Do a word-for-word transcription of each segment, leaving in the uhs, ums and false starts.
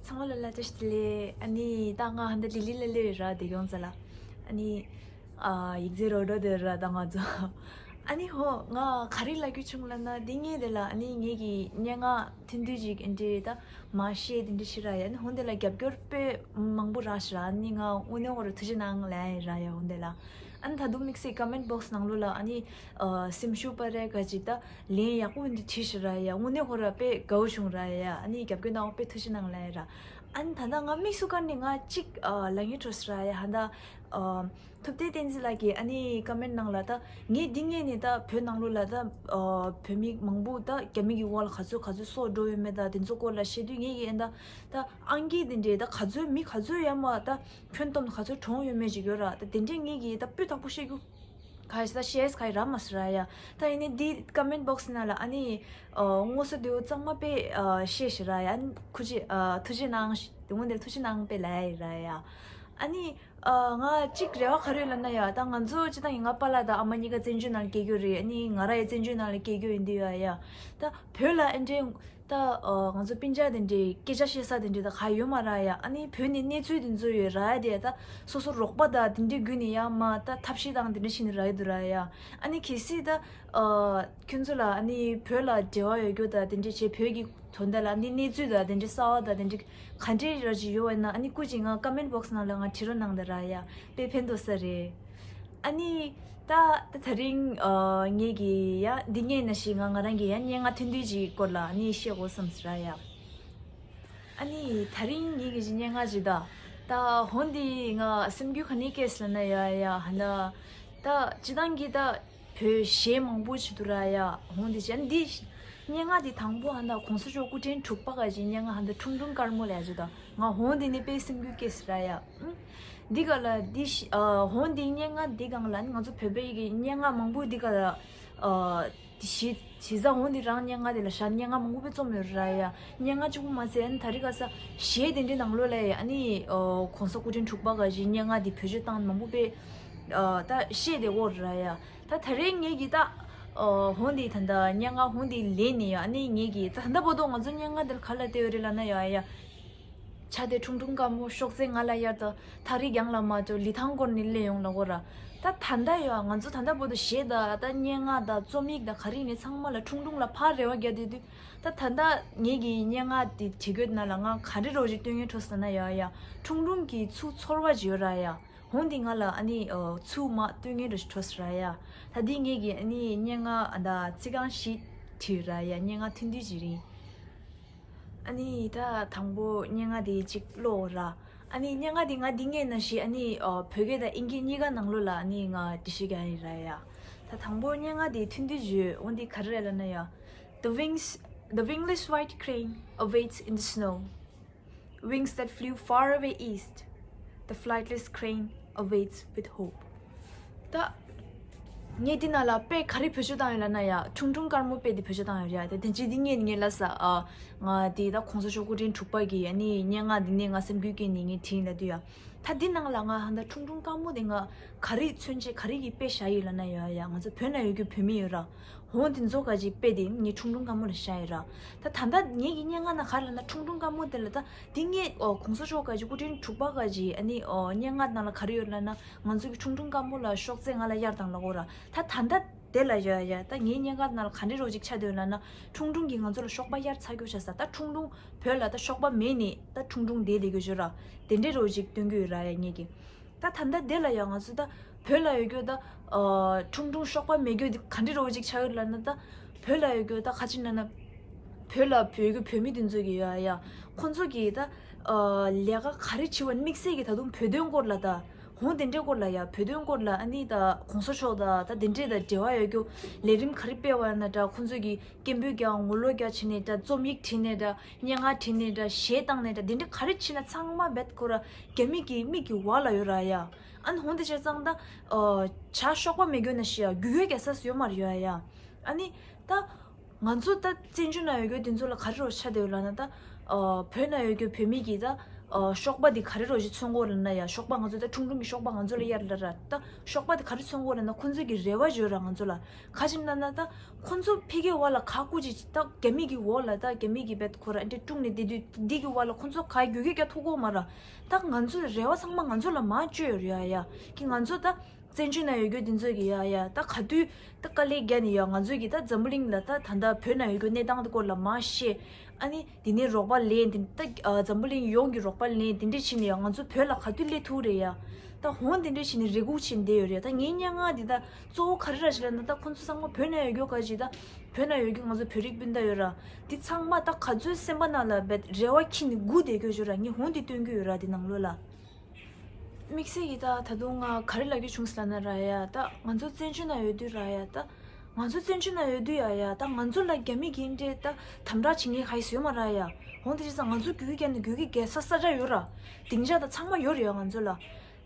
ཚང་མ་ལ་བཀྲ་ཤིས་བདེ་ལེགས། ཨ་ནི་ད་ང་ཧན་ད་ལི་ལི་ལ་ལོས་ར་དེ་ཡོང་ཙ་ལ། ཨ་ནི་ཨ་ཡིག་ཚད་རོ་རོ་དེ་ར་ད་ང་ཚོ། ཨ་ནི་ཧོ་ང་ག་རེ་ལབ་རྒྱུ་བྱུང་ལབ་ན། འདི་ངས་དེ་ལ་ཨ་ནི་ངེད་ཀྱི་སྙན་ངག་ཐུང་ཐུང་ཅིག་ཨེ་འདྲས་ད་མ་བཤད་དེ་འདྲས་ཤི་ར་ཡ། ཨ་ནི་ཧོན་དེ་ལ་རྒྱབ་སྐྱོར་དཔེ་མང་པོ་རག་ཤི་ར། ཨ་ནི་ང་དངོས་གནས་ཁོ་ར་ཐུགས་རྗེ་གནང་ལབ་ཡ་ར་ཡ་ཧོན་དེ་ལ། ཨ་ནི་ད་དུང་དམིགས་བསལ་ཀོ་མེན་ཊི་བོག་སི་ནང་ལོགས་ལ་ཨ་ནི་ཨ་སེམས་ཤུགས་སྤར་རེ་ག་ཅིག་ད་ལན་ཡག་པོ་འདི་བྲིས་ཤི་ར་ཡ། དངོས་གནས་ཁོ་ར་དཔེ་དགའ་བོ་བྱུང་ར་ཡ། ཨ་ནི་རྒྱབ་སྐྱོར་གནང་བ་དཔེ་ཐུགས་རྗེ་གནང་ལབ་ཡ་ར། ཨ་ནི་ད་ལྟ་ང་དམིགས་སུ་བཀར་ནས་ང་གཅིག་ཨ་ལབ་སྙིང་བྲོ་ཤི་ར་ཡ། ཧན་ད་ཨ་ཐུབ་བསྟན་བསྟན་འཛིན་ལགས་ཀྱིས་ཨ་ནི་ཀོ་མེན་ཊི་ནང་ལ་ད་ངས་འདི་ངས་ནས་ད་བོད་ནང་ལོགས་ལ་ད་ཨ་བོད་མི་མང་པོ་ད་རྒྱ་མི་གི་འོག་ལ་ག་ཚོད་ག་ཚོད་སྲོག་འགྲོ་ཡོད་མེད་ད་དེ་ཚོ་སྐོར་ལ་བཤད་དུས། ངས་ཀྱིས་ཨ་ད་ད་ཨང་ཀི་དེ་འདྲས་ད་ག་ཚོད་མི་ག་ཚོད་ཡ་མ་ད་ཁྱོན་བསྡོམས་ག་ཚོད་གྲོངས་ཡོད་མེད་ཅིག་ཡོད་ར། ད་དེ་འདྲས་ངས་ཀྱིས་ད་སྤུས་དག་པོ་བཤད་རྒྱུ་ག་ཞིག་ད་བཤད་ས་ག་རག་མ་སོང་ར་ཡ། ད་ཡིན་ནའི་འདི་ཀོ་མེན་ཊི་བོག་སི་ནང་ལ་ཨ་ནི་ཨ་ངོ་སོ་དེའུ་གཙང་མ་དཔེ་ཨ་བཤད་ཤི་ར་ཡ། ཨ་ནི་ཁུ་ཅི་ཨ་ཐུགས་རྗེ་གནང་ཞིག་དེ་ངོ་འདིར་ཐུགས་རྗེ་གནང་དཔེ་ལབ་ཡ་ར་ཡ། ཨ་ནི་ཨ་ང་གཅིག་རེ་བ་ག་རེ་ཡོད་ལབ་ན་ཡ། ད་ང་ཚོ་སྤྱིར་བཏང་ཡིན་ང་པཱ་ལགས་དང་ཨ་མ་གཉིས་ཀ་བཙན་བྱོལ་ནང་ལ་སྐྱེས་རྒྱུ་རེད། ཨ་ནི་ང་ར་ཡ་བཙན་བྱོལ་ནང་ལ་སྐྱེས་རྒྱུ་ཡིན་དུས་ཡ་ཡ། ད་བོད་ལ་ཨེ་འདྲས་ད་ཨ་ང་ཚོ་སྤུན་ཀྱག་དེ་འདྲས་སྐད་ཆ་བཤད་ས་དེ་འདྲས་ད་ག་ཡོད་མ་ར་ཡ། ཨ་ནི་བོད་ནས་གནས་ཚུལ་དེ་ཚོ་ཡོད་ར་ཡ། དེ་ད་སོ་སོ་རོགས་པ་དང་དེ་འདྲས་བརྒྱུད་ནས་ཡ་མ་ད་ཐབས་ཤེས་དང་དེ་འདྲས་བྱས་ནས་ར་ཡ་འདུག་ར་ཡ། ཨ་ནི་གལ་སྲིད་ད་ཨ་ཁྱོད་ཚོ་ལ་ཨ་ནི་བོད་ལ་འབྲེལ་བ་ཡོད་རྒྱུ་དང་དེ་འདྲས་བྱས་བོད་ཀྱི་དོན་དག་ལ་ཨ་ནི་གནས་ཚུལ་དང་དེ་འདྲས་གསར་བ་དང་དེ་འདྲས་ག་འདྲས་ར་ཅིག་ཡོད་པ་ཡིན་ན་ཨ་ནི་སྐུ་མཁྱེན་ང་ཀོ་མེན་ཊི་བོག་སི་ནང་ལ་ང་བྲིས་རོགས་གནང་དང་ར་ཡ། དཔེ་ཕན་ཐོགས་ས་རེད། ཨ་ནི་ད་ད་ད་རིང་ཨ་ངེད་ཀྱི་ཡ་འདི་ངས་ན་ཞིག་ང་ང་རང་གི་ཡ་སྙན་ངག་ཐུང་ཐུང་ཅིག་སྐོར་ལ་ཨ་ནི་བཤད་དགོས་བསམ་སོང་ར་ཡ། ཨ་ནི་ད་རིང་ངེད་ཀྱི་སྙན་ངག་ཅིག་ད་ད་ཧོན་འདི་ང་སེམས་འགུལ་ག་ནས་སྐྱེས་ལབ་ན་ཡ་ཡ་ཧ་ན་ད་སྤྱིར་བཏང་གི་ད་བོད་གཞས་མང་པོ་ཅིག་འདུག་ར་ཡ། ཧོན་འདི་ཅན་འདི་སྙན་ངག་འདི་དང་པོ་ཧ་ན་གོང་ས་མཆོག་སྐུ་ཕྲེང་དྲུག་པ་ག་ཅིག་སྙན་ངག་ཧ་ན་ཁྲུང་ཁྲུང་དཀར་མོ་ལབ་ཅིག་ད་ང་ཧོན་འདི་ནི་དཔེ་སེམས་འགུལ་སྐྱེས་སོང་ར་ཡ། ཨུམ། འདི་ག་ལ་འདི་ཤི་ཨ་ཧོན་འདི་སྙན་ངག་འདི་སྒང་ལ་ང་ཚོ་བོད་པའི་གི་སྙན་ངག་མང་པོ་འདི་ག་ལ་ཨ་འདི་ཤི་ཇི་ཟ་ཧོན་འདི་རང་སྙན་ངག་འདི་ལ་ཤ་སྙན་ངག་མང་པོ་དཔེ་རྩོམ་ཡོད་ར་ཡ། སྙན་ངག་གཅིག་པུ་མ་ཟད་ཨ་ནི་ད་རི་ག་ས་གཞས་དེ་འདྲའི་ནང་ལོགས་ལ་ཡ་ཨ་ནི་ཨ་གོང་ས་སྐུ་ཕྲེང་དྲུག་པ་ག་ཅིག་སྙན་ངག་འདི་བེད་སྤྱོད་བཏང་མང་པོ་དཔེ་ཨ་ད་བཤད་དེ་འོ་ར་ཡ། ད་ད་རེས་ངེད་ཀྱི་ད་ཨ་ཧོན་འདི་ད་ད་སྙན་ངག་ཧོན་འདི་ལེན་ནི་ཡ་ཨ་ནི་ངེད་ཀྱི་ད་ད་ལྟ་བར་དུ་ང་ཚོ་སྙན་ངག་འདི་ལ་ག་ལ་བལྟས་ཡོད་རེད་ལབ་ན་ཡ་ཡ། ཆ་དེ་ཁྲུང་ཁྲུང་དཀར་མོ་ཤོག་རྩེ་ང་ལ་གཡར་དང་ཐག་རིང་རྒྱང་ལ་མ་འགྲོ་ལི་ཐང་སྐོར་ནས་སླེབས་ཡོང་ལ་གོ་ར། ད་ད་ལྟ་ཡོད་ང་ཚོ་ད་ལྟ་བར་དུ་གཞས་དང་ད་སྙན་ངག་དང་རྩོམ་ཡིག་དང་ག་རེ་ནས་ཚང་མ་ལ་ཁྲུང་ཁྲུང་ལ་ཕར་རེ་བ་རྒྱག་བསྡད་དུས། ད་ད་ལྟ་ངེད་ཀྱི་སྙན་ངག་དེ་བྲིས་དགོས་ན་ལ་ང་ག་རེ་རོགས་ཅིག་སྟོན་ངེས་འཕྲོ་ཟེར་ན་ཡ་ཡ་ཁྲུང་ཁྲུང་གི་ཚུར་ཚོར་བ་ཅིག་ཡོད་ར་ཡ། ཧོན་འདི་ང་ལ་ཨ་ནི་ཚུར་མ་སྟོན་ངེས་འཕྲོ་ཞིག་འཕྲོ་ཟེར་ར་ཡ། ད་འདི་ངེད་ཀྱི་ཨ་ནི་སྙན་ངག་ཨ་ད་ཚིག་རྐང་བཞི་བྲིས་ར་ཡ་སྙན་ངག་ཐུང་ཐུང་ཅིག་རེད། ཨ་ནི་ད་དང་པོ་སྙན་ངག་དེ་གཅིག་ཀློག་ར། ཨ་ནི་སྙན་ངག་དེ་ང་འདི་ངས་ན་ཞིག་ཨ་ནི་ཨ་བོད་སྐད་དང་དབྱིན་སྐད་གཉིས་ཀ་ནང་ལོགས་ལ་ཨ་ནི་ང་འབྲི་ཤེས་ཀྱི་ཨ་ཡིན་ར་ཡ། ད་དང་པོ་སྙན་ངག་དེ་ཐུང་ཐུང་བརྗོད་འོ་འདི་ག་རེ་རེད་ལབ་ན་ཡ། The wings, the wingless white crane awaits in the snow. Wings that flew far away east, the flightless crane awaits with hope. ད་ངས་འདི་ནང་ལ་དཔེ་ག་རེ་བེད་སྤྱོད་བཏང་ཡོད་ལབ་ན་ཡ་ཁྲུང་ཁྲུང་དཀར་མོ་དཔེ་འདི་བེད་སྤྱོད་བཏང་ཡོད་རེད་ཡ། དེ་དེ་ཅི་འདི་ངས་ངས་ལབ་ས་ཨ་ང་འདི་ད་གོང་ས་མཆོག་སྐུ་ཕྲེང་དྲུག་པ་གི་ཨ་ནི་སྙན་ངག་འདི་ནས་ང་སེམས་འགུལ་སྐྱེས་ནས་ངས་བྲིས་ལབ་དུས་ཡ། ད་འདི་ནང་ལ་ང་ཧ་ད་ཁྲུང་ཁྲུང་དཀར་མོ་དེ་ང་ག་རེ་མཚོན་བྱེད་ག་རེ་གི་དཔེ་བཞག་ཡོད་ལབ་ན་ཡ་ཡ་ང་ཚོ་བོད་ན་ཡོད་རྒྱུ་བོད་མི་ཡོད་ར། ཧོན་དེ་ཚོ་ག་ཅིག་དཔེ་དེ་ངས་ཁྲུང་ཁྲུང་དཀར་མོ་ལ་བཞག་ཡོད་ར། ད་ད་ལྟ་ངེད་ཀྱི་སྙན་ངག་ནང་ག་རེ་ལབ་ན་ཁྲུང་ཁྲུང་དཀར་མོ་དེ་ལ་ད་འདི་ངས་ཨོ་གོང་ས་མཆོག་ག་ཅིག་སྐུ་ཕྲེང་དྲུག་པ་ག་ཅིག་ཨ་ནི་ཨོ་སྙན་ངག་ནང་ལ་ག་རེ་ཡོད་ལབ་ན་ང་ཚོ་གི་ཁྲུང་ཁྲུང་དཀར་མོ་ལ་ཤོག་རྩེ་ང་ལ་གཡར་དང་ལབ་གོ་ར། ད་ད་ལྟ་དེ་ལ་ཡ་ཡ་ད་ངའི་སྙན་ངག་ནང་ལ་ག་འདྲ་རོ་ཅིག་ཆགས་བསྡད་ཡོད་ལབ་ན་ཁྲུང་ཁྲུང་གིས་ང་ཚོ་ལ་ཤོག་པ་གཡར་ཚར་རྒྱུ་ཆགས་ས། ད་ཁྲུང་ཁྲུང་བོད་ལ་ད་ཤོག་པ་མེད་ནི་ད་ཁྲུང་ཁྲུང་དེ་ལས་གི་ཞོ་ར། དེ་འདྲ་རོ་ཅིག་སྟོན་གི་ཡོད་ར་ཡ་ངེད་ཀྱི། ད་ད་ལྟ་དེ་ལ་ཡང་ང་ཚོ་ད་བོད་ལ་ཡོད་རྒྱུ་ད་ཨ་ཁྲུང་ཁྲུང་ཤོག་པ་མེད་རྒྱུ་དེ་ག་འདྲ་རོ་ཅིག་ཆགས་ཡོད་ལབ་ན། ད་བོད་ལ་ཡོད་རྒྱུ་ད་ཁ་ཅིག་ན་ན་བོད་ལ་བོད་རྒྱུ་བོད་མི་དེ་ཚོ་གི་ཡ་ཡ་ཁོང་ཚོ་གི་ད་ཨ་ལས་ཀ་ག་རེ་བྱེད་པ་དམིགས་བསལ་གི་ད་དུང་བོད་དོན་སྐོར་ལ་ད་ཧོན་དེ་འདྲའི་སྐོར་ལ་ཡ་བོད་དོན་སྐོར་ལ་ཨ་ནི་ད་གོང་ས་མཆོག་ད་ད་དེ་འདྲའི་ད་འབྲེལ་བ་ཡོད་རྒྱུ་ལས་རིམ་ག་རེ་སྤེལ་བ་ན་ད་ཁོང་ཚོ་གི་སྐད་འབོད་རྒྱག་ངོ་ལོག་རྒྱག་བྱས་ནས་ད་རྩོམ་ཡིག་བྲིས་ནས་ད་སྙན་ངག་བྲིས་ནས་ད་གཞས་བཏང་ནས་ད་དེ་འདྲ་ག་རེ་བྱས་ན་ཚང་མ་བེད་ཁོ་ར་རྒྱ་མི་གི་མིག་གི་བར་ལ་ཡོད་ར་ཡ། ཨ་ནི་ཧོན་དེ་བྱས་ཙང་ད་ཨ་བྱ་ཤོག་པ་མེད་རྒྱུ་ན་ཤི་ཡ་རྒྱུ་ཡོད་རྒྱ་ས་སུ་ཡོད་མ་རེད་ཡ་ཡ། ཨ་ནི་ད་ང་ཚོ་ད་བཙན་བྱོལ་ན་ཡོད་རྒྱུ་དེ་ཚོ་ལ་ག་རེ་རོགས་ཆ་དེ་ཡོད་ལབ་ན། ད་ཨ་བོད་ན་ཡོད་རྒྱུ་བོད་མི་གི་ད་ ཨ་གཤོག་པ་འདི་ག་རེ་རོ་ཞིག་མཚོན་གོ་ལ་ན་ཡ། གཤོག་པ་ང་ཚོ་ད་ཁྲུང་ཁྲུང་གི་གཤོག་པ་ང་ཚོ་ལ་གཡར་ལ་ར། ད་གཤོག་པ་འདི་ག་རེ་མཚོན་གོ་ལ་ན་ཁོ་ཚོ་གི་རེ་བ་བརྗོད་ར་ང་ཚོ་ལ། ག་ཅིག་ན་ན་ད་ཁོ་ཚོ་ཕི་གེ་བ་ལ་ག་ཀུ་ཅི་ད་རྒྱ་མི་གི་འོག་ལ་ད་རྒྱ་མི་གི་བེད་ཁོ་ར་འདི་དཀྲུག་ནས་བསྡད་དུས་འདི་གི་བ་ལ་ཁོ་ཚོ་ག་རྒྱུ་གི་རྒྱ་ཐུག་གོ་མ་ར། ད་ང་ཚོ་རེ་བ་ཚང་མ་ང་ཚོ་ལ་མ་བཅོལ་ཡོད་རེད་ཡ། ཡ་གི་ང་ཚོ་ད་བཙན་བྱོལ་ན་ཡོད་རྒྱུ་འདི་ཚོ་གི་ཡ་ཡ་ད་ག་དུས་ད་དཀའ་ལས་བརྒྱབ་ནས་ཡ་ང་ཚོ་གི་ད་འཛམ་བུ་གླིང་ལ་ད་ད་ད་བོད་ན་ཡོད་རྒྱུ་གནས་སྟངས་དེ་སྐོར་ལ་མ་བཤད། ཨ་ནི་དེ་ནས་རོགས་པ་ལེན་དེ་ད་ཨ་འཛམ་བུ་གླིང་ཡོངས་ཀྱི་རོགས་པ་ལེན་དེ་འདྲས་བྱས་ནས་ཡང་ང་ཚོ་བོད་ལ་ག་དུས་སླེབས་ཐུབ་རེད་ཡ། ད་འོང་དེ་འདྲས་བྱས་ནས་རེ་སྒུག་བྱས་བསྡད་ཡོད་རེད། ད་ངའི་སྙན་ངག་འདི་ད་གཙོ་བོ་ག་རེ་ར་ཞིག་ལབ་ན་ད་ཁོང་ཚོ་ཚང་མ་བོད་ན་ཡོད་རྒྱུ་ག་ཞིག་ད་བོད་ན་ཡོད་རྒྱུ་ང་ཚོ་བོད་རིགས་སྤུན་ཟླ་ཡོད་ར། འདི་ཚང་མ་ད་ག་ཚོད་སེམས་པ་ནང་ལ་བེད་རེ་བ་འཁྱེར་ནས་སྒུག་བསྡད་ཡོད་ར། ངས་འོང་འདི་སྟོན་གྱི་ཡོད་ར་འདི་ནང་ལོགས་ལ། དམིགས་བསལ་གྱི་ད་ད་དུང་ང་ག་རེ་ལབ་རྒྱུ་བྱུང་ཟེར་ན་ར་ཡ། ད་ང་ཚོ་བཙན་བྱོལ་ན་ཡོད་དུས་ར་ཡ། ད་ང་ཚོ་བཙན་བྱོལ་ན་ཡོད་དུས་ཡ་ཡ། ད་ང་ཚོ་ལ་རྒྱ་མི་གིས་འདྲེ་ད་དམ་དྲག་བྱེད་མཁན་ག་ཡི་ཡོད་མ་ར་ཡ། འོང་དེ་བྱས་ཙང་ང་ཚོ་རྒྱུག་གི་རྒྱ་ནི་རྒྱུག་གི་རྒྱལ་ས་ས་ཆ་ཡོད་ར། སྡིངས་ཆ་ད་ཚང་མ་ཡོད་རེད་ཡ་ང་ཚོ་ལ།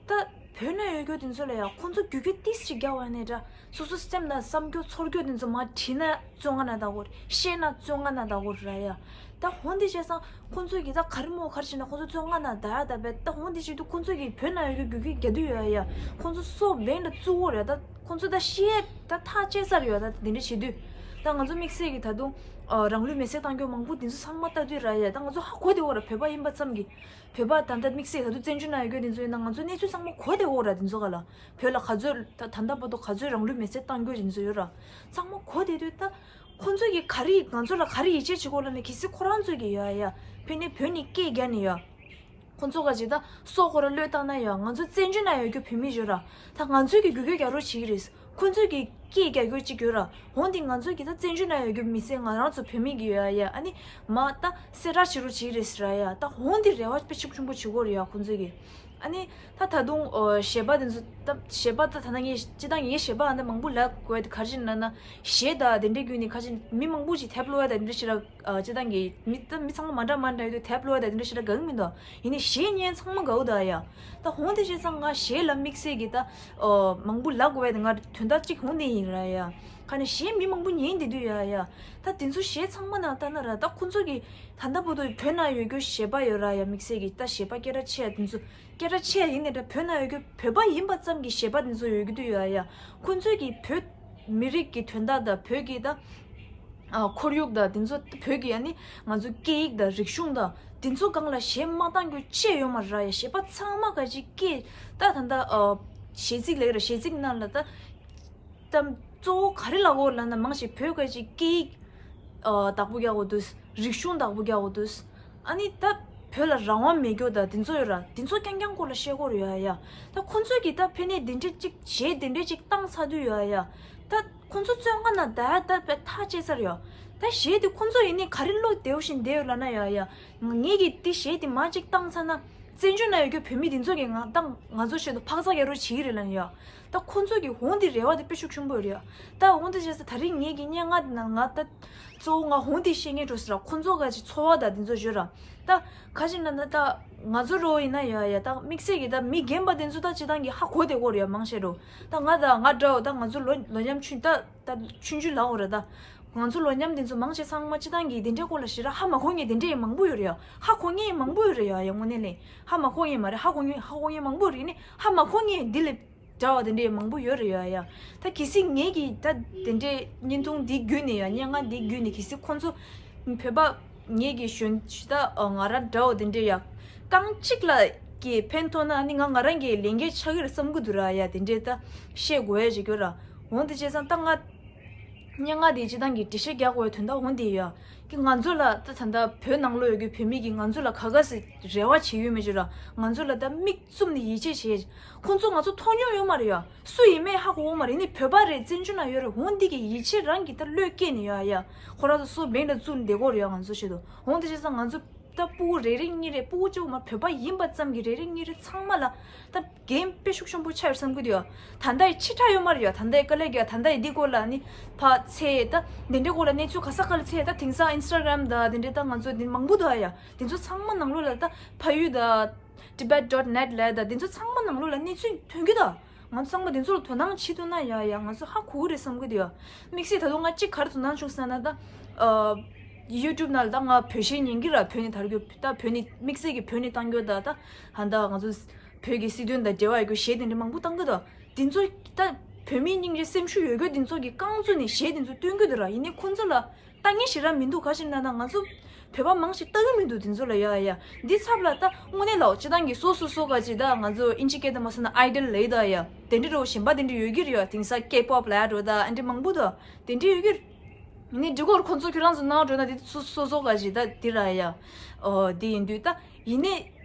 ད་བོད་ན་ཡོད་རྒྱུ་དེ་ཚོ་ལ་ཡ་ཁོང་ཚོ་རྒྱུག་གི་ཏིས་ཅིག་རྒྱག་པ་ནས་འདྲ། སོ་སོ་སེམས་ན་བསམ་རྒྱུ་ཚོར་རྒྱུ་དེ་ཚོ་མ་བྲིས་ན་བཙོན་ཁང་ན་བདག་གོ་རེད། བཤད་ན་བཙོན་ཁང་ན་བདག་གོ་རེད་ཡ། ད་འོང་དེ་བྱས་ཙང་ཁོང་ཚོ་གིས་ད་ག་རེ་མོ་ག་རེ་བྱས་ན་ཁོང་ཚོ་བཙོན་ཁང་ན་བདག་ཡ་ད་བས། ད་འོང་དེ་བྱེད་དུས་ཁོང་ཚོ་གིས་བོད་ན་ཡོད་རྒྱུ་རྒྱུག་གི་རྒྱག་དུས་ཡོད་ཡ། ཁོང་ཚོ་སོ་བེང་ད་བཙུགས་གོ་རེད། ད་ཁོང་ཚོ་ད་ཤི་ཡས་ད་ཐག་བཅད་ཚར་ཡོད། ད་དེ་འདྲ་བྱེད་དུས་ད་ང་ཚོ་དམིགས་བསལ་གྱི་ད་དུང་ཨ་རང་ལུས་མེར་སྲེག་བཏང་རྒྱུ་མང་པོ་དེ་ཚོ་ཚང་མ་ལྟ་དུས་ར་ཡ། ད་ང་ཚོ་ཧ་གོ་བདེ་བོ་ར། བོད་པ་ཡིན་པ་ཙམ་གྱིས། བོད་པ་ད་ལྟ་དམིགས་བསལ་ད་དུང་བཙན་བྱོལ་ན་ཡོད་རྒྱུ་དེ་ཚོ་ཡིན་ན་ང་ཚོ་གནས་ཚུལ་ཚང་མ་གོ་བདེ་བོ་ར། དེ་ཚོ་ག་ལ་བོད་ལ་ག་ཚོད་ད་ད་ལྟ་བར་དུ་ག་ཚོད་རང་ལུས་མེར་སྲེག་བཏང་རྒྱུ་དེ་ཚོ་ཡོད་ར། ཚང་མ་གོ་བདེ་དུས་ད་ཁོང་ཚོ་གིས་ག་རེ་ང་ཚོ་ལ་ག་རེ་ཡིད་ཆེས་བྱེད་དགོས་ལབ་ན་གལ་སྲིད་ཁོ་རང་ཚོ་གིས་ཡ་ཡ་ཕེབས་ནས་བོད་ནས་སྐད་རྒྱག་ནས་ཡ། ཁོང་ཚོ་ག་ཅིག་ད་སྲོག་ཁོ་ར་བློས་བཏང་ན་ཡང་ང་ཚོ་བཙན་བྱོལ་ན་ཡོད་རྒྱུ་བོད་མི་ཡོད་ར། ད་ང་ཚོས་ཀྱི་རྒྱུག་རྒྱུག་རྒྱག་རོགས་བྱེད་ཀྱི་རེད། ཁོང་ཚོས་ཀྱི་སྐད་རྒྱག་རྒྱུ་གཅིག་ཡོད་ར། འོང་དེ་ང་ཚོས་ཀྱི་ད་བཙན་བྱོལ་ན་ཡོད་རྒྱུ་མི་སེར་ང་རང་ཚོ་བོད་མི་གི་ཡོད་ཡ། ཨ་ནི་མ་ད་གསལ་བསྒྲགས་བྱེད་རོགས་བྱེད་ཀྱི་རེད་ཟེར་ར་ཡ། ད་འོང་དེ་རེ་བ་དཔེ་ཤུགས་ཆེན་པོ་བྱེད་དགོས་རེད་ཡ་ཁོང་ཚོས་ཀྱི། ཨ་ནི་ད་ད་དུང་ཨོ་གཞས་པ་དེ་ཚོ་ད་གཞས་པ་ད་ད་ན་ངས་སྤྱི་བཏང་ངས་གཞས་པ་ཨ་ནི་མང་པོ་ལབ་དགོས་དེ་ག་རེ་ན་ན་གཞས་ད་དེ་འདྲའི་བརྒྱུད་ནས་ཁ་ཅིག་མི་མང་པོ་ཅིག་དེབ་ཀློག་ཡ་ད་དེ་འདྲ་ཞིག་ར། ཨ་སྤྱི་བཏང་གི་མི་ད་མི་ཚང་མ་མ་འདྲ་མ་འདྲ་ཡོད་དུས་དེབ་ཀློག་ཡ་ད་དེ་འདྲ་ཞིག་ར་དགའ་གི་མི་འདུག་ཡིན་ནའི་གཞས་ཉན་ཚང་མ་དགའ་བོ་ད་ཡ། ད་འོང་དེ་བྱས་ཙང་ང་གཞས་ལ་དམིགས་བསལ་གྱི་ད་ཨོ་མང་པོ་ལབ་དགོས་པ་དེ་ང་དོན་དག་གཅིག་འོང་དེ་ཡིན་ར་ཡ། ཁ་ནས་གཞས་མི་མང་པོ་ཉན་བསྡད་དུས་ཡ་ཡ། ད་དེ་ཚོ་གཞས་ཚང་མ་ནང་ལྟ་ན་ར་ད་ཁོང་ཚོ་གི་ད་ལྟ་བར་དུ་བོད་ནང་ཡོད་རྒྱུ་གཞས་པ་ཡོད་ར་ཡ། དམིགས་བསལ་གྱི་ད་གཞས་པ་སྐད་གྲགས་ཆེ་ཡ་དེ་ཚོ་སྐད་གྲགས་ཆེ་ཡ་ཡིན་ནའི་ད་བོད་ནང་ཡོད་རྒྱུ་བོད་པ་ཡིན་པ་ཙམ་གྱི་གཞས་པ་དེ་ཚོ་ཡོད་རྒྱུ་དུས་ཡ་ཡ། ཁོང་ཚོས་གི་བོད་མི་རིགས་ཀྱི་དོན་དག་དང་བོད་ཀྱི་ད་ཨ་ཁོར་ཡུག་དང་དེ་ཚོ་བོད་ཀྱི་ཨ་ནི་ང་ཚོ་སྐད་ཡིག་དང་རིག་གཞུང་དང་དེ་ཚོ་སྒང་ལ་གཞས་མ་བཏང་རྒྱུ་ཅི་ཡོད་མ་རེད་ཡ། གཞས་པ་ཚང་མ་ག་ཅིག་སྐད་ད་ད་ད་ཨ་གཞས་ཚིག་ལབ་ཀྱི་རེད། གཞས་ཚིག་ནང་ལ་ད་ད་གཙོ་བོ་ག་རེ་ལབ་དགོས་ལབ་ན་མང་ཆེ་བོད་ག་ཅིག་སྐད་ཡིག་ཨ་བདག་པོ་རྒྱག་དགོས་འདུག་རིག་གཞུང་བདག་པོ་རྒྱག་དགོས་འདུག་ཨ་ནི་ད་བོད་ལ་རང་དབང་མེད་རྒྱུ་དང་དེ་ཚོ་ཡོད་ར། དེ་ཚོ་རྐྱང་རྐྱང་སྐོར་ལ་བཤད་དགོས་རེད་ཡ་ཡ། ད་ཁོ་ཚོས་ཀྱིས་ད་ཕན་ནས་དེ་འདྲས་ཅིག་གཞས་དེ་འདྲས་ཅིག་བཏང་ཚར་དུས་ཡ་ཡ། ད་ཁོ་ཚོ་བཙོན་ཁང་ནང་བསྡད་ཡ་ད་བས་ཐག་བཅད་ཚར་ཡོད། ད་གཞས་དེ་ཁོ་ཚོ་ཡིན་ནའི་ག་རེ་བློ་བདེ་བོ་ཞིག་བསྡད་ཡོད་ལབ་ན་ཡ་ཡ། ངས་ཀྱིས་དེ་གཞས་དེ་མ་ཅིག་བཏང་ཚར་ན་བཙན་བྱོལ་ན་ཡོད་རྒྱུ་བོད་མི་དེ་ཚོ་གིས་ང་ད་ང་ཚོ་ཆེད་དུ་འཕག་འཚག་རྒྱག་རོགས་བྱེད་ཀྱི་རེད་ལབ་ན་ཡ། ད་ཁོ་ཚོ་གི་འོང་དེ་རེ་བ་དེ་དཔེ་ཤུགས་ཆེན་པོ་ཡོད་རེད་ཡ། ད་འོང་དེ་བྱས་ཙང་ད་རིང་ངས་ཀྱི་སྙན་ངག་དེ་ནང་ང་ད་གཙོ་བོ་ང་འོང་དེ་བཤད་མཁན་འགྲོ་ཟེར་ར། ཁོ་ཚོ་ག་ཅིག་ཚོར་བ་ད་དེ་ཚོ་བརྗོད་ར། ད་ག་ཅིག་ན་ད་ད་ང་ཚོ་རོ་ཡིན་ན་ཡ་ཡ་ད་དམིགས་བསལ་གྱི་ད་མི་རྒན་པ་དེ་ཚོ་ད་སྤྱི་བཏང་གི་ཧ་གོ་བདེ་གོ་རེད་ཡ། མང་ཆེ་རོ་ད་ང་ད་ང་འདྲ་བོ་ད་ང་ཚོ་ལོ་ལོ་མཉམ་ཆུང་ད་ད་ཆུང་ཆུང་ལ་འོ་ར། ད་ང་ཚོ་ལོ་མཉམ་དེ་ཚོ་མང་ཆེ་ཚང་མ་སྤྱི་བཏང་གི་དེ་འདྲའི་སྐོར་ལ་ཞེ་དྲག་ཧ་མ་གོ་མཁན་དེ་འདྲའི་མང་པོ་ཡོད་རེད་ཡ། ཧ་གོ་མཁན་མང་པོ་ཡོད་རེད་ཡ། ཡ་དངོས་གནས་ལས་ཧ་མ་གོ་མཁན་མ་རེད། ཧ་གོ་མཁན་ཧ་གོ་མཁན་མང་པོ་ཡོད་རེད། ཡིན་ནའི་ཧ་མ་གོ་མཁན་འདི་ལས་འདྲ་བ་དེ་འདྲའི་མང་པོ་ཡོད་རེད་ཡ་ཡ། ད་གལ་སྲིད་ངེད་ཀྱིས་ད་དེ་འདྲའི་བརྙན་ཐུང་འདི་བརྒྱུད་ནས་ཡ་སྙན་ངག་འདི་བརྒྱུད་ནས་གལ་སྲིད་ཁོང་ཚོ་བོད་པ་ངེད་ཀྱི་གཞོན་ད་ང་རང་འདྲ་བ་དེ་འདྲའི་ཡ་རྐང་གཅིག་ལ་གི་ཕན་ཐོགས་ན་ཨ་ནི་ང་ང་རང་གི་ལས་འགན་ཆགས་ཀྱི་རེད་བསམ་གི་འདུག་ར་ཡ། དེ་འདྲའི་ད་བཤད་དགོས་ཡ་ཅིག་ཡོད་ར། འོང་དེ་བྱས་ཙང་ད་ང་སྙན་ངག་དེ་སྤྱི་བཏང་གི་འགྲེལ་བཤད་རྒྱག་དགོས་དོན་དག་འོང་དེ་ཡོད་ཡ། གི་ང་ཚོ་ལ་ད་ད་ལྟ་བོད་ནང་ལོགས་ཡོད་ཀྱི་བོད་མི་གིས་ང་ཚོ་ལ་ག་ག་ཟེ་རེ་བ་བྱེད་ཡོད་མེད་ཅིག་ར། ང་ཚོ་ལ་ད་མིག་བཙུམ་ནས་ཡིད་ཆེས་བྱེད། ཁོང་ཚོ་ང་ཚོ་མཐོང་མྱོང་ཡོད་མ་རེད་ཡ། སུ་ཡིན་མེད་ཧ་གོ་གི་མ་རེད། ནི་བོད་པ་རེད། བཙན་བྱོལ་ན་ཡོད་རེད། འོང་འདི་གི་ཡིད་ཆེས་རང་གི་ད་བློས་སྐྱེས་ནས་ཡོད་ཡ། ཁོ་རང་ཚོ་སོ་བེང་ལ་བཙུགས་ནས་བསྡད་ཀྱི་ཡོད་རེད་ཡ། ང་ཚོ་ཆེད་དུ་འོང་དེ་བྱས་ཙང་ང་ཚོ་ད་སྤུ་གུ་རེ་རེ་གཉིས་རེ། སྤུ་གུ་གཅིག་མ་བོད་པ་ཡིན་པ་ཙམ་གྱི་རེ་རེ་གཉིས་རེ་ཚང་མ་ལ་ད་འགན་དཔེ་ཤུགས་ཆེན་པོ་ཆགས་ཡོད་བསམ་གྱི་འདུག་ཡ། ད་ལྟ་ཡི་ཕྱི་དྲགས་ཡོད་མ་རེད་ཡ། ད་ལྟ་ཡི་དཀའ་ལས་རྒྱག་ད་ལྟ་ཡི་འདི་སྐོར་ལ་ནི་ཕ་ཚེ་ད་འདི་འདྲའི་སྐོར་ལ་གནས་ཚུལ་ག་ས་ག་ལ་ཚེ་ད་དེང་སང་ཨིན་སི་ཊ་གྷ་རམ་ད་དེ་འདྲའི་ད་ང་ཚོ་འདི་མང་པོ་འདུག་ཡ། དེ་ཚོ་ཚང་མ་ནང་ལོགས་ལ་ད་ཕ་ཡུལ་ད་Tibet dot net ལ་ད་དེ་ཚོ་ཚང་མ་ནང་ལོགས་ལ་གནས་ཚུལ་ཐོན་གྱི་ད། ང་ཚོ་ཚང་མ་དེ་ཚོ་ལ་དོ་སྣང་བྱེད་ཐུབ་ན་ཡ་ཡ་ང་ཚོ་ཧ་གོ་གི་རེད་བསམ་གི་འདུག་ཡ། དམིགས་བསལ་ད་དུང་ང་གཅིག་ག་རེ་དོ་སྣང་བྱུང་ཟེར་ན་ད། ཨ། ཡུ་ཊུབ་ནང་ལ་ད་ང་བོད་གཞས་ཉན་གྱི་ར། བོད་ནས་དར་རྒྱུ་ད་བོད་ནས་དམིགས་བསལ་གྱི་བོད་ནས་བཏང་རྒྱུ་ད་ད་ཧ་ད་ང་ཚོ་བོད་ཀྱི་སྲིད་དོན་དང་འབྲེལ་བ་ཡོད་རྒྱུ་གཞས་དེ་འདྲ་མང་པོ་བཏང་གི་འདུག་དེ་ཚོ་ད་བོད་མི་སྙིང་རྗེ་སེམས་ཤུགས་ཡོད་རྒྱུ་དེ་ཚོ་གི་རྐང་བཙུགས་ནས་གཞས་དེ་ཚོ་བཏོན་གྱི་འདུག་ར། ཡིན་ནའི་ཁོ་ཚོ་ལ་ལྟ་མཁན་ཞེ་དྲག་མི་འདུག་ག་ཅི་ན་ན་ང་ཚོ་བོད་པ་མང་ཞིག་ལྟ་གི་མི་འདུག་དེ་ཚོ་ལ། ཡ་ཡ་འདི་ཚབ་ལ་ད་དངོས་གནས་ལ་སྤྱི་བཏང་གི་སོ་སོ་སོ་ག་ཅི་ད་ང་ཚོ་ཨིན་ཇི་སྐད་དུ་མ་སོང་ན་ཨའི་ཌལ་ལབ་ད་ཡ་དེ་འདྲ་རོ་གཞན་པ་དེ་འདྲ་ཡོད་ཀྱི་རེད་ཡ། དེང་སང་ཀེ་པོབ་ལབ་ཡ་འགྲོ་ད་ཨ་འདྲ་མང་པོ་འདུག་དེ་འདྲ་ཡོད་ཀྱི་རེད། ནི་འདི་སྐོར་ཁོང་ཚོ་ཁྱོད་རང་ཚོ་གནང་འགྲོ་ན་དེ་སོ་སོ་སོ་ག་ཞིག་ད་འདི་ར་ཡ། ཨོ་འདི་ཡིན་དུས་ད་ཡིན་ནི་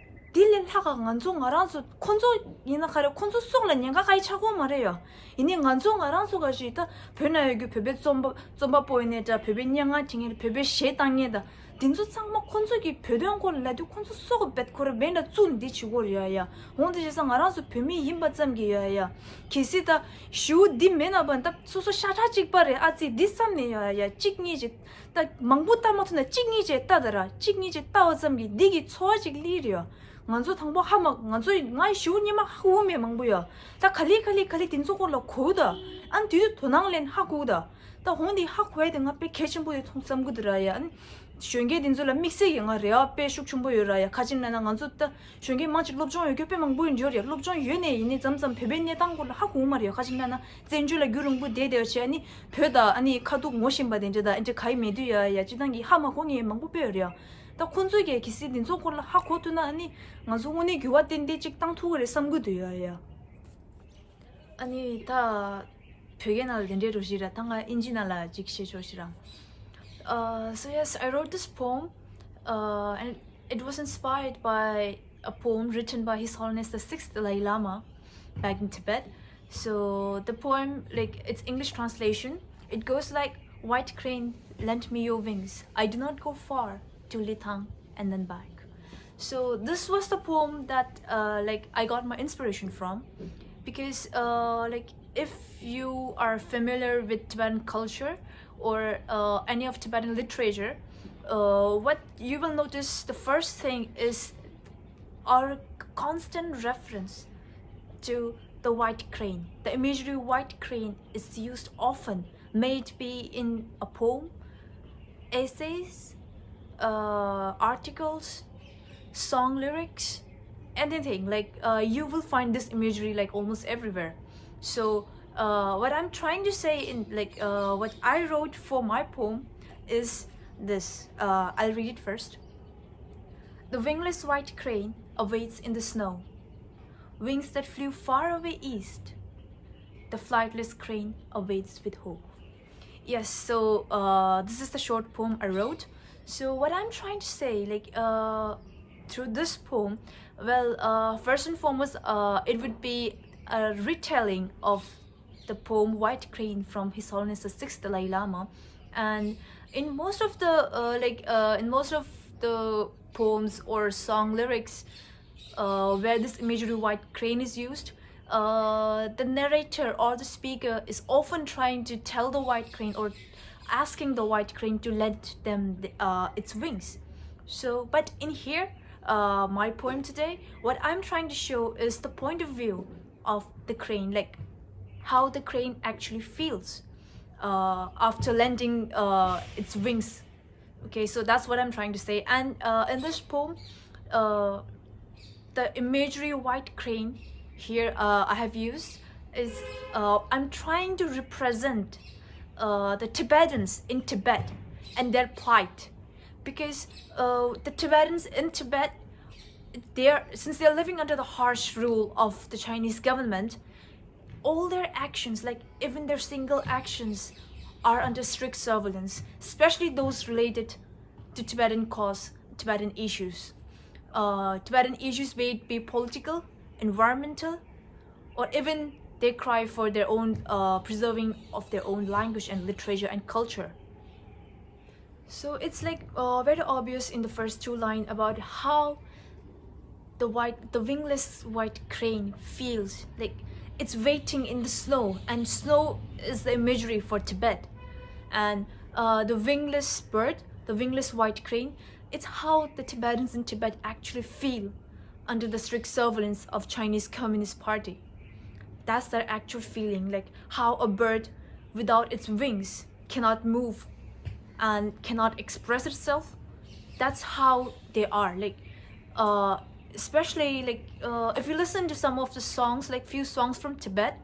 འདི་ལས་ལྷག་ག་ང་ཚོ་ང་རང་ཚོ་ཁོང་ཚོ་ཡིན་ན་ག་རེ་ཁོང་ཚོ་སྲོག་ལ་ཉེན་ཁ་ག་ཡི་ཆགས་ཀྱི་ཡོད་མ་རེད་ཡ། ཡིན་ནི་ང་ཚོ་ང་རང་ཚོ་ག་ཞིག་ད་བོད་ན་ཡོད་རྒྱུ་བོད་པའི་རྩོམ་པ་རྩོམ་པ་པོ་ཡིན་ནའི་འདྲ། བོད་པའི་སྙན་ངག་བྲིས་མཁན་བོད་པའི་གཞས་བཏང་མཁན་ད་དེ་ཚོ་ཚང་མ་ཁོང་ཚོ་གི་བོད་དོན་སྐོར་ལ་དུས་ཁོང་ཚོ་སྲོག་གི་བེད་ཁོ་ར་བེད་འདྲ་བཙུགས་འདི་བྱེད་དགོས་རེད་ཡ་ཡ། འོང་དེ་བྱས་ཙང་ང་རང་ཚོ་བོད་མི་ཡིན་པ་ཙམ་གྱིས་ཡ་ཡ། གལ་སྲིད་ད་ཞུ་འདི་མེད་ན་བ་ད་སོ་སོ་ཤ་ཁྲག་གཅིག་པ་རེད་ཨ་ཙི་འདི་བསམ་ནས་ཡ་ཡ་གཅིག་གཉིས་ཅིག་ད་མང་པོ་ལྟ་མ་ཐུབ་ན་གཅིག་གཉིས་ཅིག་ལྟ་ད་ར། གཅིག་གཉིས་ཅིག་ལྟ་བ་ཙམ་གྱིས་འདི་གི་ཚོར་བ་ཅིག་སླེབས་རེད་ཡ། ང་ཚོ་དང་པོ་ཧ་མ་ང་ཚོ་ང་ཞུ་ཉི་མ་ཧ་གོ་མེད་མང་པོ་ཡ། ད་ག་ལེ་ག་ལེ་ག་ལེ་དེ་ཚོ་སྐོར་ལ་གོ་ད་ཨ་ནི་དུས་དོ་སྣང་ལེན་ཧ་གོ་ད། ད་འོང་འདི་ཧ་གོ་ཡ་དེ་ང་དཔེ་གལ་ཆེན་པོ་ཡོད་མཐོང་བསམ་གི་འདུག་ར་ཡ། ཨ་ནི་གཞོན་སྐྱེས་དེ་ཚོ་ལ་དམིགས་བསལ་གྱི་ང་རེ་བ་དཔེ་ཤུགས་ཆེན་པོ་ཡོད་ར་ཡ། ག་ཅི་ན་ན་ང་ཚོ་ད་གཞོན་སྐྱེས་མང་ཅིག་སློབ་སྦྱོང་ཡོད་རྒྱུ་དཔེ་མང་པོ་ཡོད་འགྱོ་རེད། སློབ་སྦྱོང་ཡོད་ནས་ཡིན་ནའི་མཚམས་མཚམས་བོད་པའི་གནས་སྟངས་སྐོར་ལ་ཧ་གོ་མ་རེད། ག་ཅི་ན་ན་བཙན་བྱོལ་ལ་རྒྱུན་རིང་པོ་བསྡད་བསྡད་བྱས་ཨ་ནི་བོད་དང་ཨ་ནི་ཁ་ཐུག་ངོ་ཤེས་པ་དེ་འདྲ་དང་ཨ་འདྲ་ག་ཡི་མེད་དུས་ཡ་ཡ་སྤྱི་བཏང་གི་ཧ་མ་གོ་མཁན་མང་པོ་དཔེ་ཡོད་རེད་ཡ། ད་ཁོང་ཚོས་ཀྱི་གལ་སྲིད་དེ་ཚོ་སྐོར་ལ་ཧ་གོ་ཐུབ་ན་ཨ་ནི་ང་ཚོ་དངོས་གནས་འགྱུར་བ་ཏན་ཏན་ཅིག་བཏང་ཐུབ་ཀྱི་རེད་བསམ་གི་འདུག་ཡ་ཡ། ཨ་ནི་ད་བོད་སྐད་ནང་ལ་དེ་འདྲའི་རོ་ཞིག་ར། ད་ང་ཨིན་ཇི་ནང་ལ་ཅིག་བཤད་ཆོག་ཞིག་ར། Uh, so yes, I wrote this poem, uh, and it was inspired by a poem written by His Holiness the Sixth Dalai Lama back in Tibet. So the poem, like its English translation, it goes like, "White crane, lend me your wings. I do not go far to Lithang and then back." So this was the poem that uh, like I got my inspiration from, because uh, like if you are familiar with Tibetan culture or uh, any of Tibetan literature, uh, what you will notice, the first thing is our constant reference to the white crane. The imagery white crane is used often, may it be in a poem, essays, uh, articles, song lyrics, anything. Like uh, you will find this imagery like almost everywhere. So uh, what I'm trying to say in like uh, what I wrote for my poem is this. Uh, I'll read it first. The wingless white crane awaits in the snow. Wings that flew far away east. The flightless crane awaits with hope. Yes, so uh, this is the short poem I wrote. So what I'm trying to say, like uh, through this poem, well, uh, first and foremost, uh, it would be a retelling of the poem White Crane from His Holiness the Sixth Dalai Lama. And in most of the uh, like uh, in most of the poems or song lyrics, uh, where this imagery white crane is used, uh, the narrator or the speaker is often trying to tell the white crane or asking the white crane to lend them the, uh, its wings. So, but in here, uh, my poem today, what I'm trying to show is the point of view of the crane, like how the crane actually feels uh, after lending uh, its wings. Okay, so that's what I'm trying to say. And uh, in this poem, uh, the imagery white crane here uh, I have used is uh, I'm trying to represent uh, the Tibetans in Tibet and their plight, because uh, the Tibetans in Tibet, they are since they are living under the harsh rule of the Chinese government, all their actions, like even their single actions, are under strict surveillance, especially those related to Tibetan cause, Tibetan issues. Uh, Tibetan issues, may it be political, environmental, or even they cry for their own uh, preserving of their own language and literature and culture. So it's like uh, very obvious in the first two lines about how the white, the wingless white crane feels like it's waiting in the snow, and snow is the imagery for Tibet. And uh, the wingless bird, the wingless white crane, it's how the Tibetans in Tibet actually feel under the strict surveillance of Chinese Communist Party. That's their actual feeling, like how a bird without its wings cannot move and cannot express itself. That's how they are. Like, uh, especially like uh, if you listen to some of the songs, like few songs from Tibet,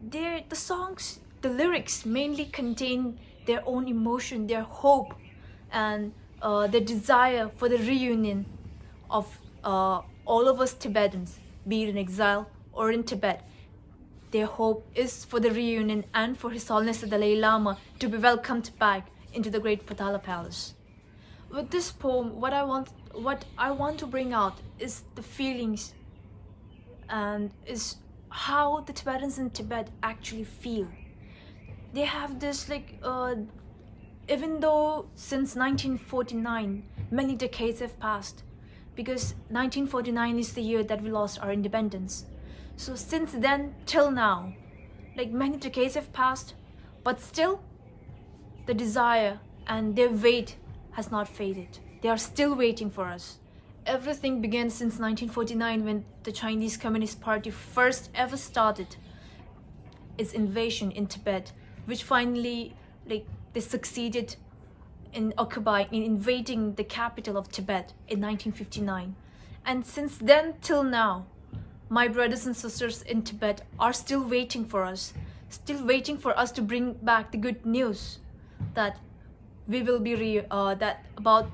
they the songs, the lyrics mainly contain their own emotion, their hope, and uh, their desire for the reunion of uh, all of us Tibetans, be it in exile or in Tibet. Their hope is for the reunion and for His Holiness the Dalai Lama to be welcomed back into the great Potala Palace. With this poem, what I want, what I want to bring out is the feelings, and is how the Tibetans in Tibet actually feel. They have this like, uh, even though since nineteen forty-nine many decades have passed, because nineteen forty-nine is the year that we lost our independence. So since then till now, like, many decades have passed, but still the desire and their wait has not faded. They are still waiting for us. Everything began since nineteen forty-nine, when the Chinese Communist Party first ever started its invasion in Tibet, which finally, like, they succeeded in occupying, in invading the capital of Tibet in nineteen fifty-nine. And since then till now, my brothers and sisters in Tibet are still waiting for us, still waiting for us to bring back the good news that we will be re- uh, that about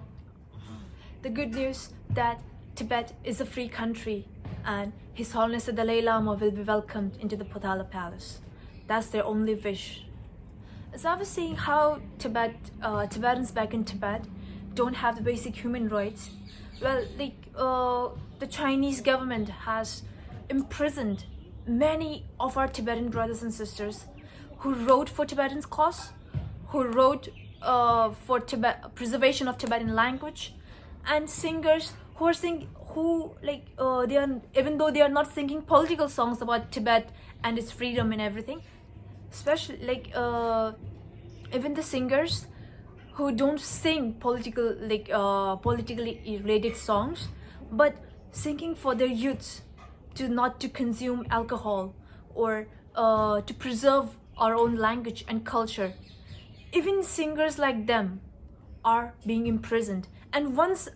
the good news that Tibet is a free country and His Holiness the Dalai Lama will be welcomed into the Potala Palace. That's their only wish. As I was saying, how Tibet, uh, Tibetans back in Tibet don't have the basic human rights. Well, like uh, the Chinese government has imprisoned many of our Tibetan brothers and sisters who wrote for Tibetan cause, who wrote uh, for Tibet preservation of Tibetan language, and singers who are sing who like uh, they are, even though they are not singing political songs about Tibet and its freedom and everything, especially like uh, even the singers who don't sing political, like uh, politically related songs, but singing for their youths to not to consume alcohol or uh, to preserve our own language and culture. Even singers like them are being imprisoned, and once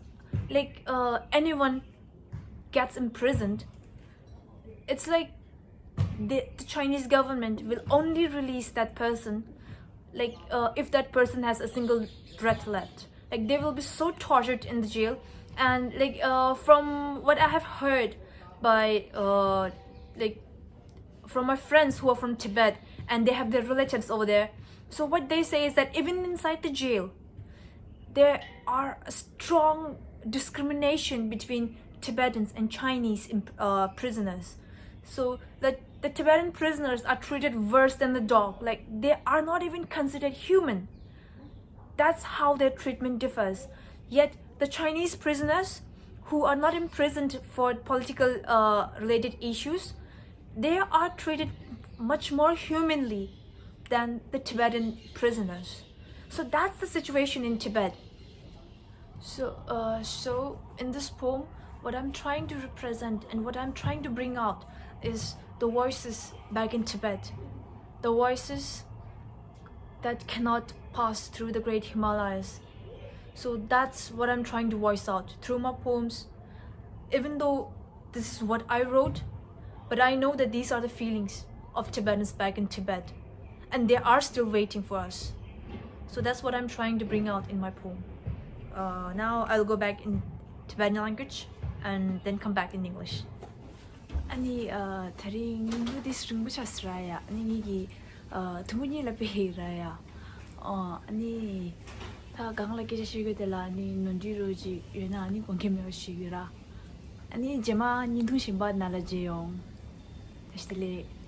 like uh, anyone gets imprisoned, it's like the, the Chinese government will only release that person, like uh, if that person has a single breath left. Like, they will be so tortured in the jail. And like uh, from what I have heard by uh, like from my friends who are from Tibet, and they have their relatives over there. So what they say is that even inside the jail, there are a strong discrimination between Tibetans and Chinese imp- uh, prisoners. So that the Tibetan prisoners are treated worse than the dog. Like, they are not even considered human. That's how their treatment differs. Yet the Chinese prisoners who are not imprisoned for political uh, related issues, they are treated much more humanly than the Tibetan prisoners. So that's the situation in Tibet. So, uh, so in this poem, what I'm trying to represent and what I'm trying to bring out is the voices back in Tibet, the voices that cannot pass through the great Himalayas. So that's what I'm trying to voice out through my poems. Even though this is what I wrote, but I know that these are the feelings of Tibetans back in Tibet, and they are still waiting for us. So that's what I'm trying to bring out in my poem. Uh, now I'll go back in Tibetan language and then come back in English. ཨ་ནི་ཨ་དེ་རིང་སྙིང་པོ་འདི་རིང་པོ་ཆགས་སོང་ར་ཡ། ཨ་ནི་ངེད་ཀྱི་ཨ་ཐུམ་བུ་གཉིས་ལ་དཔེ་ཡིན་ར་ཡ། ཨ་ཨ་ནི་ད་གང་ལ་སྐད་ཆ་བཤད་རྒྱུ་དེ་ལ་ཨ་ནི་ནོར་འཁྲུལ་རོ་ཅིག་ཡོད་ན་ཨ་ནི་དགོངས་འགལ་མེད་པ་ཞུ་གི་ར། ཨ་ནི་རྗེས་མ་བརྙན་ཐུང་གཞན་པ་ནང་ལ་མཇལ་ཡོང་། བཀྲ་ཤིས་བདེ་ལེགས།